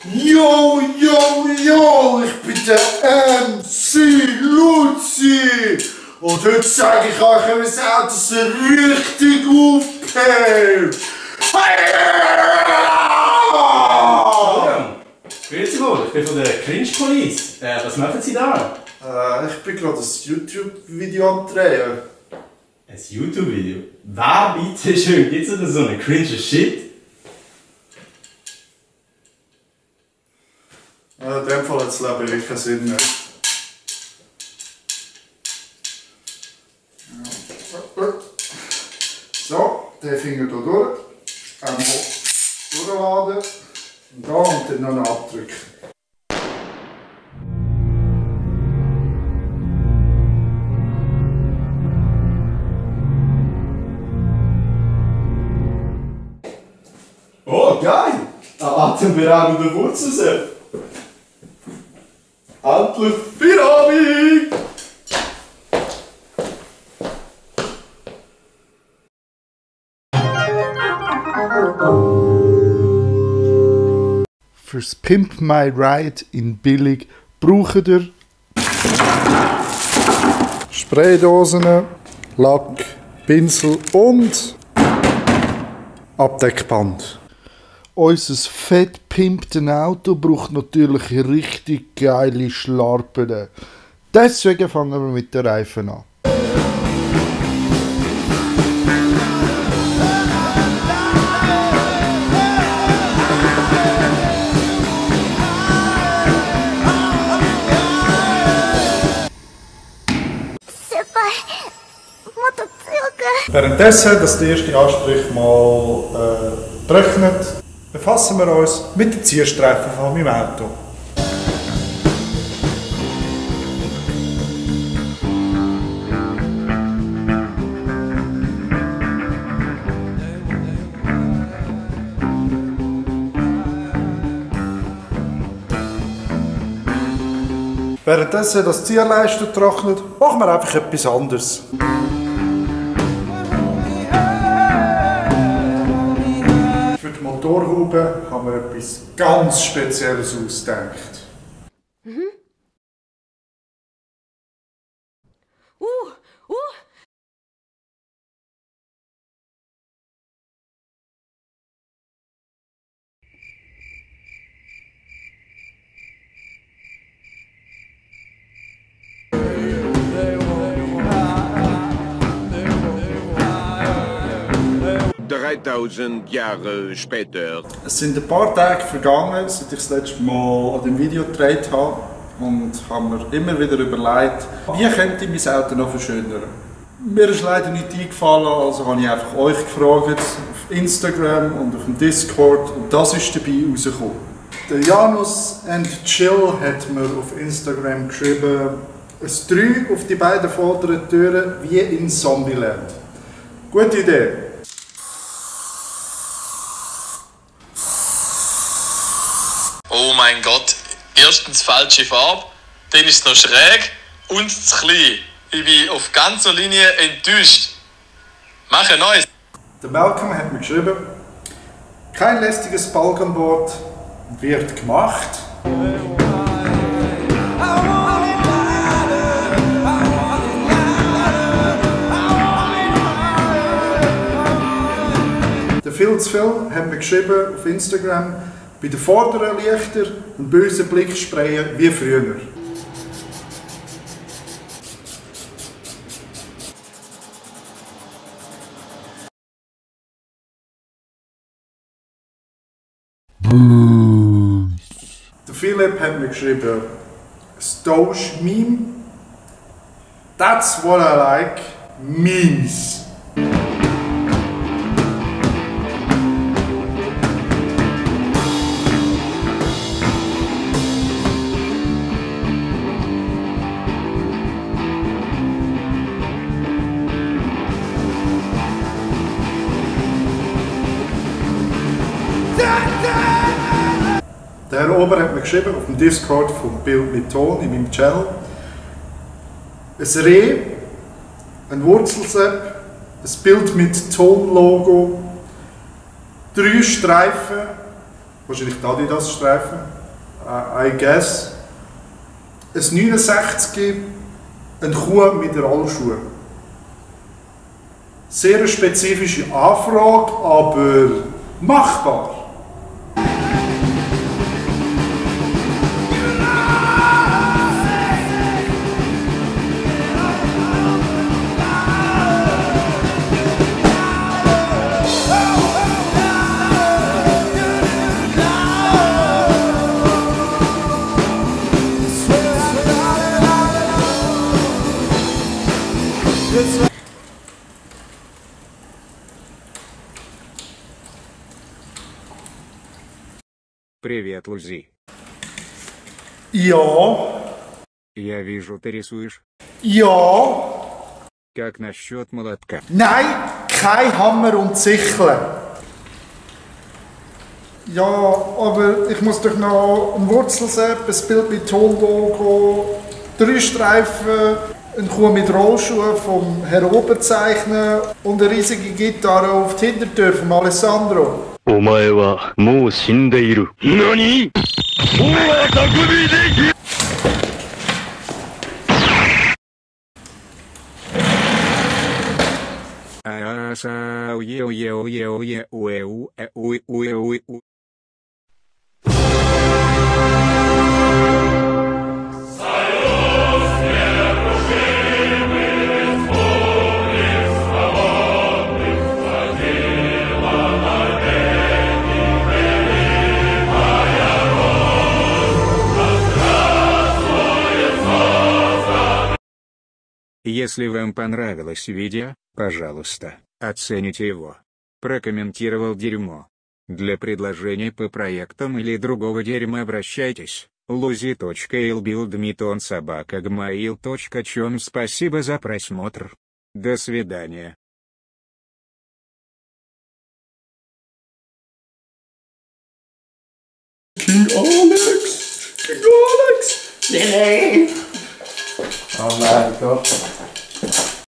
Yo, yo, yo, ich bin der MC Luzi und heute zeige ich euch, wie das Auto so richtig aufpeppt. Grüezi wohl, ich bin von der Cringe Police. Was machen Sie da? Ich bin gerade ein YouTube-Video am Drehen. Ein YouTube-Video? Wer bitte schön, gibt's denn so einen cringe Shit? In dem Fall hat das Leben wirklich keinen Sinn mehr. So, den Finger hier durch. Einmal durchladen. Und da und dann noch abdrücken. Oh, geil! Ein atemberaubender Wurzelsepp. Endlich Feierabend! Fürs Pimp My Ride in billig braucht ihr Spraydosen, Lack, Pinsel und Abdeckband. Unser fett pimptes Auto braucht natürlich richtig geile Schlarpen. Deswegen fangen wir mit den Reifen an. Währenddessen, dass der erste Anstrich mal trocknet, befassen wir uns mit den Zielstreifen von meinem Auto. Währenddessen das Zierleisten trocknet, machen wir einfach etwas anderes. Für die Motorhaube haben wir etwas ganz Spezielles ausgedacht. Dreitausend Jahre später. Es sind ein paar Tage vergangen, seit ich das letzte Mal an dem Video gedreht habe und habe mir immer wieder überlegt, wie könnte ich mein Auto noch verschönern. Mir ist leider nicht eingefallen, also habe ich einfach euch gefragt auf Instagram und auf dem Discord und das ist dabei rausgekommen. Der Janus and Chill hat mir auf Instagram geschrieben, ein 3 auf die beiden vorderen Türen wie in Zombieland. Gute Idee. Oh mein Gott, erstens falsche Farbe, dann ist es noch schräg und zu klein. Ich bin auf ganzer Linie enttäuscht. Mach ein neues. Der Malcolm hat mir geschrieben, kein lästiges Balkenboard wird gemacht. Der Phil hat mir geschrieben auf Instagram, bei den vorderen Lichtern einen bösen Blick sprayen wie früher. Der Philipp hat mir geschrieben, Stoisch Meme. That's what I like, memes. Der Herr Ober hat mir geschrieben auf dem Discord von Bild mit Ton in meinem Channel. Ein Reh, ein Wurzelsepp, ein Bild mit Ton-Logo, 3 Streifen, Wahrscheinlich die Adidas-Streifen. I guess. Ein 69, eine Kuh mit Rollschuhen. Sehr eine spezifische Anfrage, aber machbar. Привет, Лузи. Ja. Я вижу, ты рисуешь. Ja. Как насчет молотка? Nein, kein Hammer und Sichel. Ja, aber ich muss doch noch einen Wurzelsepp, ein Bild mit Tonlogo, 3 Streifen, eine Kuh mit Rollschuhen vom Herr Ober zeichnen und eine riesige Gitarre auf die Hintertür von Alessandro. お前はもう死んでいる。何？おは匠でき。ああさあおyeおyeおyeおyeおえおえおえおえおえお。Если вам понравилось видео, пожалуйста, оцените его. Прокомментировал дерьмо. Для предложений по проектам или другого дерьма обращайтесь. luzi.ilbuildmeton@gmail.com. Спасибо за просмотр. До свидания. King Alex! King Alex! Oh mein Gott.